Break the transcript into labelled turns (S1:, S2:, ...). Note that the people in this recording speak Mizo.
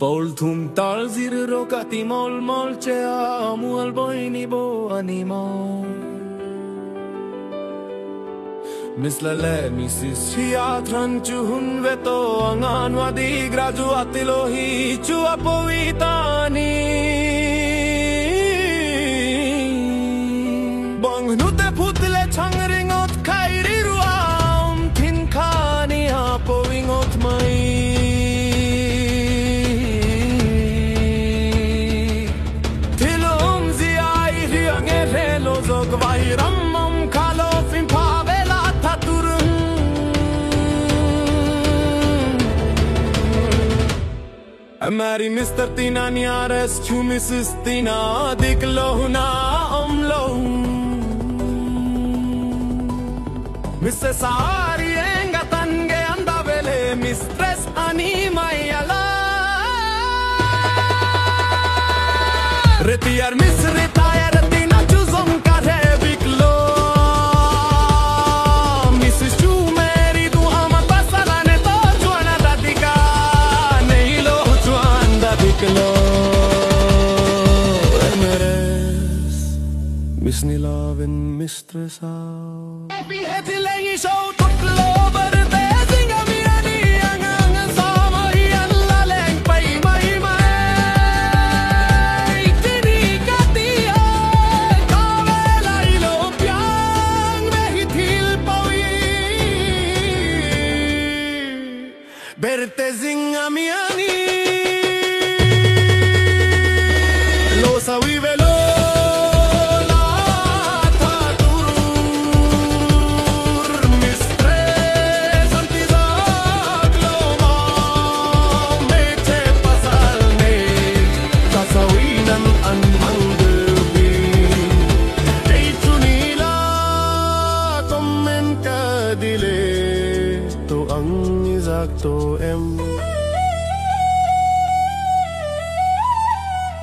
S1: Pawl thum tal zir rawh ka ti mawl mawl che a, mual bawi ni bo a ni maw? Miss la leh Missis hi a thran chu hun ve tawh ang a, Anwadi graduate lo hi chu a pawi ta a ni. Bawng hnute phut leh chhang ringawt khai rilru a awm thin kha a ni a pawi ngawt mai. Thil awmzia i hria nge hre lo zawk vai ram awm kha lo fim pha vela tha tur. Mary Mister Tina Niares chu Missus Tina dik lo na awm lo. Missus Ari enga tan nge an da vele Mistress ani mai ala. Retiar Miss Retire Tina chu zawng ka hre bik lo. Missus chu Mary duh ama pasal a ne tawh chuan a da dik a, nei lo chuan da dik lo. Mrs. Miss Nilavin Mistress a.